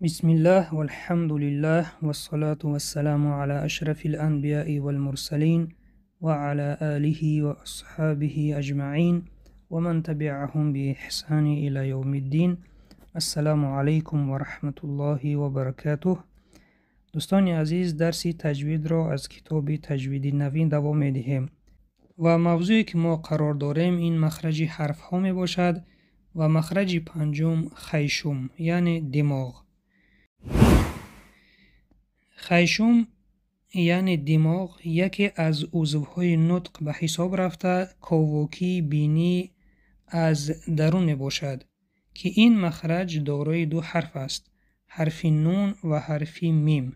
Бисмиллаҳ валҳамдулиллаҳ вассалату вассаламу ала ашрафил анбияи валмурсалин ва ала алиҳи ва асҳобиҳи аҷмаин ва ман табиаҳум бииҳсани ила явмиддин. Ассаламу алайкум ва раҳматуллоҳи ва баракатуҳ. Дӯстони азиз, дарси таҷвидро аз китоби Таҷвиди навин давом медиҳем ва мавзӯе ки мо қарор дорем ин махраҷи ҳарфҳо мебошад ва махраҷи панҷум хайшум, яъне димоғ. Хайшум яъне димоғ яке аз узвҳои нутқ ба ҳисоб рафта, ковокии бинӣ аз дарун мебошад, ки ин махраҷ дорои ду ҳарф аст: ҳарфи нун ва ҳарфи мим.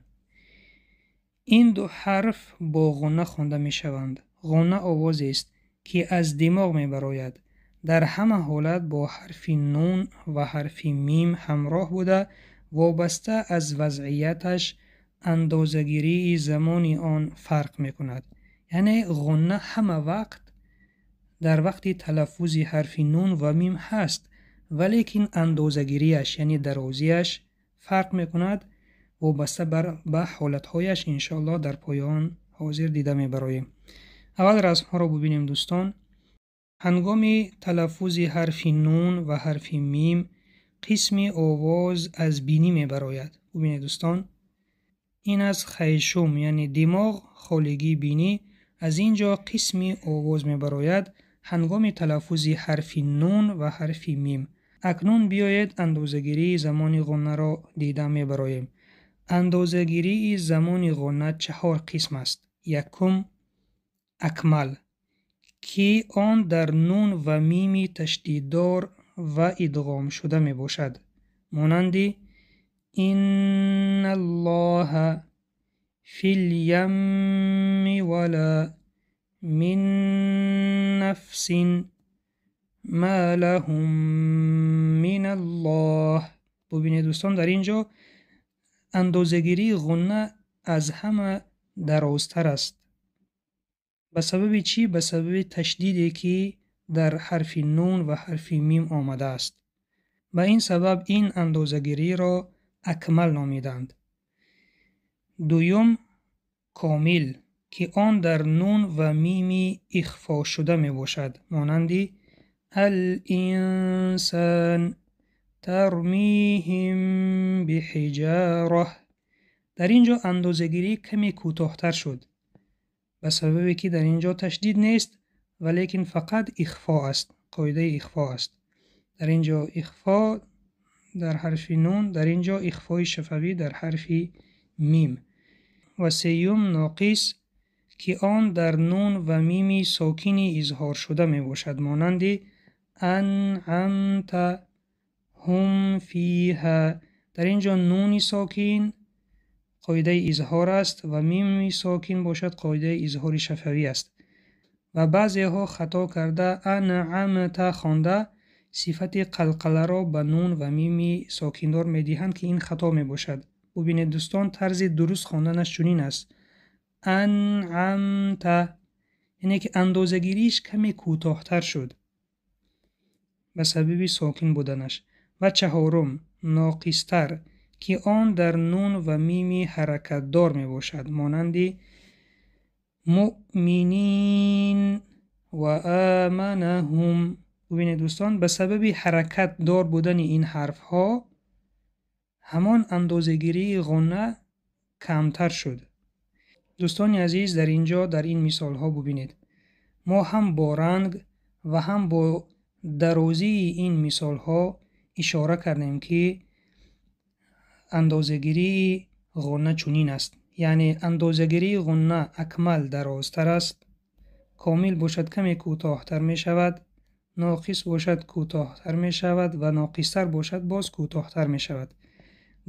Ин ду ҳарф бо ғунна хонда мешаванд. Ғунна овозест, ки аз димоғ мебарояд. Дар ҳама ҳолат бо ҳарфи нун ва ҳарфи мим ҳамроҳ буда, вобаста аз вазъияташ андозагирии замони он фарқ мекунад. Яъне ғунна ҳама вақт дар вақти талаффузи ҳарфи нун ва мим ҳаст, валекин андозагириаш, яъне дарозиаш фарқ мекунад вобаста ба ҳолатҳояш. Иншоаллоҳ дар поён ҳозир дида мебароем. Аввал расмҳоро бубинем, дӯстон. Ҳангоми талаффузи ҳарфи нун ва ҳарфи мим қисми овоз аз бинӣ мебарояд. Бубинед, дӯстон, ин аз хайшум, яъне димоғ, холигии бинӣ, аз ин ҷо қисми овоз мебарояд ҳангоми талаффузи ҳарфи нун ва ҳарфи мим. Акнун биёед андозагирии замони ғуннаро дида мебароем. Андозагирии замони ғунна чаҳор қисм аст. Якум акмал, ки он дар нун ва мими ташдиддор ва идғомшуда мебошад, монанди инналлоҳа фил-ямми вала мин нафсин ма лаҳум миналлоҳ. Бубинед, дӯстон, дар ин ҷо андозагирии ғунна аз ҳама дарозтар аст. Ба сабаби чӣ? Ба сабаби ташдиде, ки дар ҳарфи нун ва ҳарфи мим омадааст. Ба ин сабаб ин андозагириро акмал номиданд. Дуюм комил, ки он дар нун ва мими ихфошуда мебошад, монанди ал-инсан тармиҳим биҳиҷараҳ. Дар ин ҷо андозагирӣ каме кӯтоҳтар шуд, ба сабабе ки дар ин ҷо ташдид нест, валекин фақат ихфо аст, қоидаи ихфо аст. Дар ин ҷо ихфо дар ҳарфи нун, дар ин ҷо ихфои шафавӣ дар ҳарфи мим. Ва сеюм ноқис, ки он дар нун ва мими сокини изҳоршуда мебошад, монанди анъамта ҳум фиҳа. Дар ин ҷо нуни сокин қоидаи изҳор аст ва мими сокин бошад қоидаи изҳори шафавӣ аст. Ва баъзеҳо хато карда анъамта хонда сифати қалқаларо ба нун ва мими сокиндор медиҳанд, ки ин хато мебошад. Бубинед, дӯстон, тарзи дуруст хонданаш чунин аст: анъамта, яъне ки андозагирииш каме кӯтоҳтар шуд ба сабаби сокин буданаш. Ва чаҳорум ноқистар, ки он дар нун ва мими ҳаракатдор мебошад, монанди муъминин ва аманаҳум. Бубинед, дӯстон, ба сабаби ҳаракатдор будани ин ҳарфҳо ҳамон андозагирии ғунна камтар шуд. Дӯстони азиз, дар ин ҷо дар ин мисолҳо бубинед, мо ҳам бо ранг ва ҳам бо дарозии ин мисолҳо ишора кардем, ки андозагирии ғунна чунин аст. Яъне андозагирии ғунна акмал дарозтар аст, комил бошад каме кӯтоҳтар мешавад, ноқис бошад кӯтоҳтар мешавад ва ноқистар бошад боз кӯтоҳтар мешавад.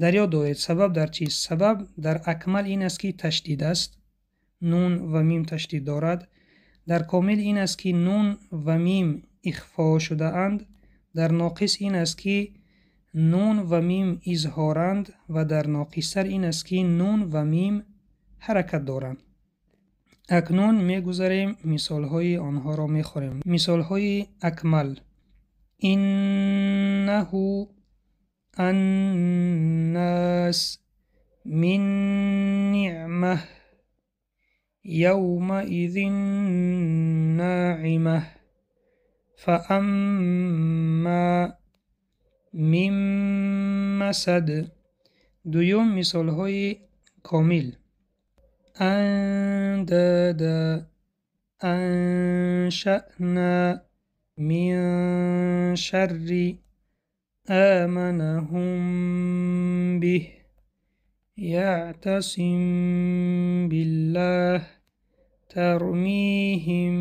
Дар ёд доред, сабаб дар чист? Сабаб дар акмал ин аст, ки ташдид аст, нун ва мим ташдид дорад. Дар комил ин аст, ки нун ва мим ихфо шудаанд. Дар ноқис ин аст, ки нун ва мим изҳоранд ва дар ноқистар ин аст, ки нун ва мим ҳаракат доранд. Акнун мегузарем, мисолҳои онҳоро мехонем. Мисолҳои акмал: иннаҳу الناس من نعمة يومئذ ناعمة فأما من مسد. Дуюм, мисолҳои комил: أندادا أنشأنا من شر آمنهم به يعتصم بالله ترميهم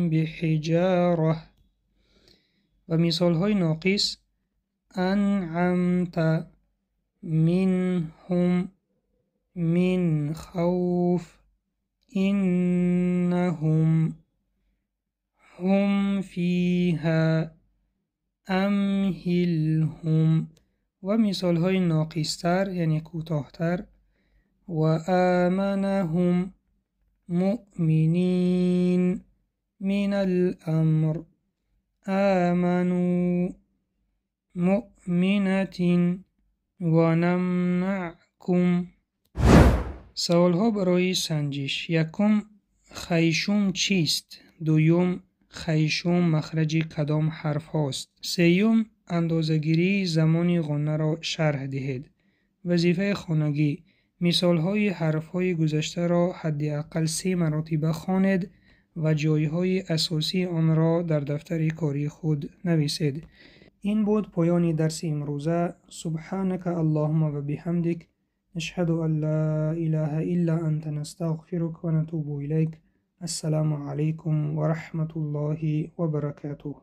بحجارة. Ва мисолҳои ноқис: أنعمت منهم من خوف إنهم هم فيها أمهلهم. Ва мисолҳои ноқистар, яъне кӯтоҳтар: وآمنهم مؤمنين من الأمر آمنوا مؤمنة ونمنعكم. Саволҳо барои санҷиш: якум, хайшум чист? Дуюм, хайшум махраҷи кадом ҳарфҳост? Сеюм, андозагирии замони ғуннаро шарҳ диҳед. Вазифаи хонагӣ: мисолҳои ҳарфҳои гузаштаро ҳадди аққал се маротиба хонед ва ҷойҳои асосии онро дар дафтари кории худ нависед. Ин буд поёни дарси имрӯза. سبحانك اللهم وبحمدك نشهد أن لا إله إلا أنت نستغفرك ونتوب إليك. السلام عليكم ورحمة الله وبركاته.